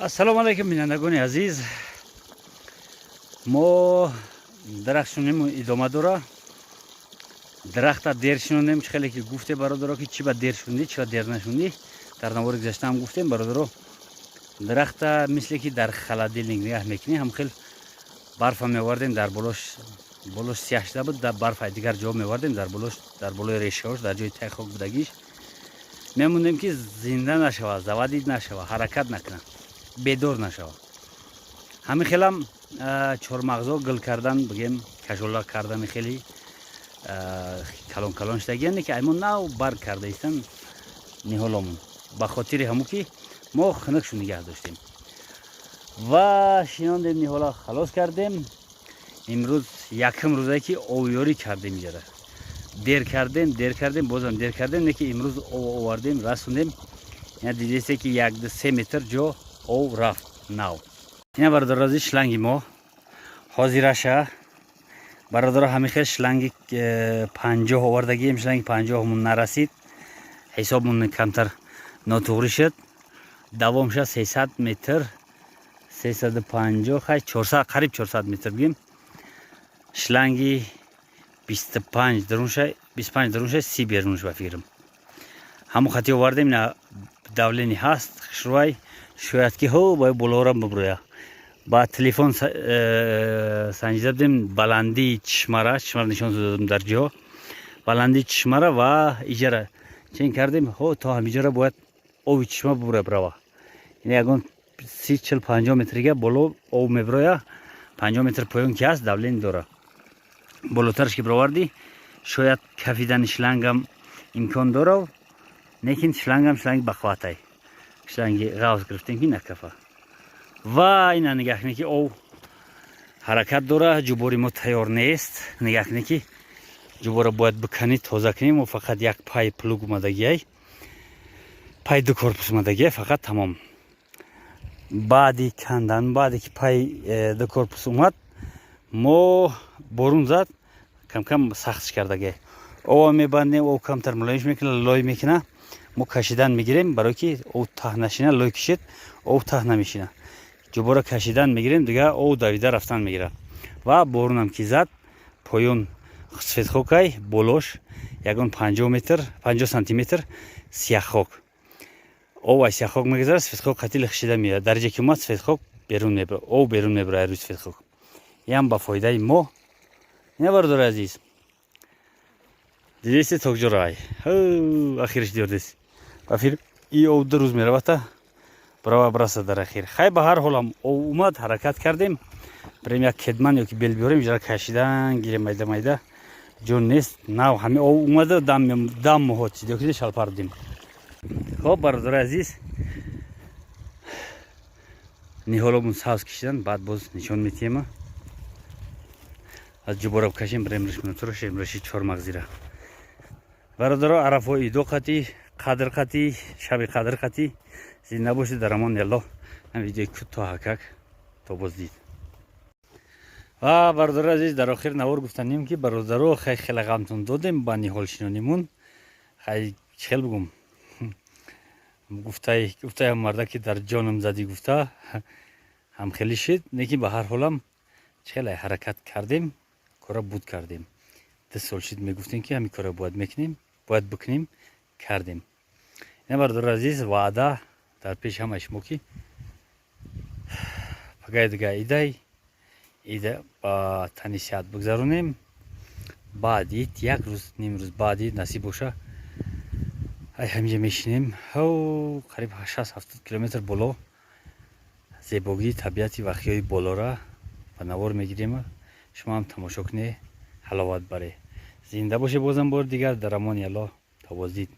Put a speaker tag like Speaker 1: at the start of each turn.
Speaker 1: Ассалому алайкум, бинандагони азиз. Мо дарахтшинонимо идома дора. Дарахта дер шинондем. Чӣ хеле ки гуфте, бародаро, ки чӣ ба дер шунди, чӣ ба дер нашунди, дар навори гузаштаам гуфтем, бародаро. Дарахта мисле ки дар холодильник нигаҳ мекунӣ, ҳам хел барфа меовардем, дар болош. Болош сияҳ шуда буд, дар барфа дигар ҷо меовардем, дар болош, дар болои решаҳош, дар ҷои таи хок будагиш мемондем, ки зинда нашавад, заводить нашавад, ҳаракат накунад, бедор нашавад. Ҳамин хелам чормағзо гил кардан, бигем, кашола кардани хеле калон калон шудагияне, ки аймон нав барг карда истан ниҳоломон, ба хотири ҳамун ки мо хунукшу нигаҳ доштем ва шинондем ниҳола, халос кардем. Имрӯз якум рӯзае ки овёрӣ кардем. Иҷара дер кардем, дер кардем, бозам дер кардем, не ки имрӯз ов овардем, расондем. Ина дидесе, ки 1-3 метр ҷо ов рафт нав. Ина, бародарози, шланги мо ҳозираша. Бародаро, ҳамин хел шланги 50 овардагием. Шланги 50-мон нарасид, ҳисобмон камтар нотуғрӣ шуд. Давом шуд 300 метр, 350, хай, 400, қариб 400 метр бигем. Шланги 25 дарунша, 25 дарунша, 30 берунш, ба фикрам, ҳамон хати овардем. На, давление ҳаст, хушрӯай, шояд ки ҳо бо болорам бибурӯя. Ба телефон санҷида будем баландии чишмара. Чишмара нишон додам дар ҷо, баландии чишмара ва иҷара чен кардем. Ҳо, то ҳамиҷара бояд оби чишма бубура, бирава. Ин ягон 30, 40, 50 метрига боло об мебироя. 50 метр поён ки ҳаст, давление дора. Болотараш ки бировардӣ, шояд кафидани шлангам имкон дора, лекин шлангам шланги бақватай, шланги ғавз гирифтем, ки накафа. Ва ина нигаҳ кунед, ки ов ҳаракат дора. Ҷубори мо тайёр нест. Нигаҳ кунед, ки ҷубора бояд биканӣ, тоза кунем. Мо фақат як пай плуг омадагиай, пай ду корпус омадагиай фақат, тамом. Баъди кандан, баъде ки пай ду корпус омад, мо борун зад, камкам сахтш кардагиай. Ова мебандем, ов камтар мулоимш мекуна, лой мекуна. Мо кашидан мегирем, барое ки ов таҳ нашина. Лой кишед, ов таҳ намешина. Ҷубора кашидан мегирем, дигар ов давида рафтан мегирад. Ва борунам ки зад, поён сфедхокай, болош ягон 50 метр, 50 сантиметр сияххок. Ов ай сияххок мегузарад, сфедхок қати лихшида меояд. Дарҷа ки омад, сфедхок берун мебра, ов берун мебарад рӯи сфедхок. Ям ба фоидаи мо. Ина, бародари азиз, дидеси токҷорай, ахириш диёрдес. Ба и ов 2 рӯз меравата, брава, браса дар ахир. Хай, ба ҳар ҳолам ов омад, ҳаракат кардем. Бирем, як кедман ёки бел биёрем, иҷара кашидан гирем, майда майда ҷон нест. Нав ҳами ов омада, дам моҳо чидёки шалпар будем. Хоб, бародари азиз, ниҳоломон сабз кишидан, баъд боз нишон метиҳема. Аз ҷубора бикашем, бирем ришминутурошем, риши чормағзира. Бародаро, арафҳои идо қатӣ, қадр қатӣ, шаби қадр қатӣ, зинда бошед, дар амони Аллоҳ. Ҳам видеои кӯтоҳакак, то боздид. Ва, бародари азиз, дар охири навор гуфтанем, ки, бародаро, хай, хеле ғамтон додем ба ниҳолшинонимон. Хай, чӣ хел бигум, гуфтаям марда, ки дар ҷоном задӣ, гуфта ҳамхелӣ шид. Лекин ба ҳар ҳолам чӣ хеле ҳаракат кардем, кора буд кардем. 2 сол шид мегуфтем, ки ҳамин кора бояд мекунем, бояд бикунем, кардем. Ина, бародари азиз, ваъда дар пеши ҳамаи шумо, ки пагаи дига идай ида ба тани сиҳат бигзаронем. Баъд ид, як рӯз, ним рӯз баъд ид, насиб боша, ай ҳаминҷа мешинем. Ҳав, қариб 60-70 километр боло, зебогии табиати вахиёи болора ба навор мегирем. Шумо ҳам тамошо кунед, ҳаловат баре. Зинда боше. Бозам бори дигар дар амони Аллоҳ, то боздид.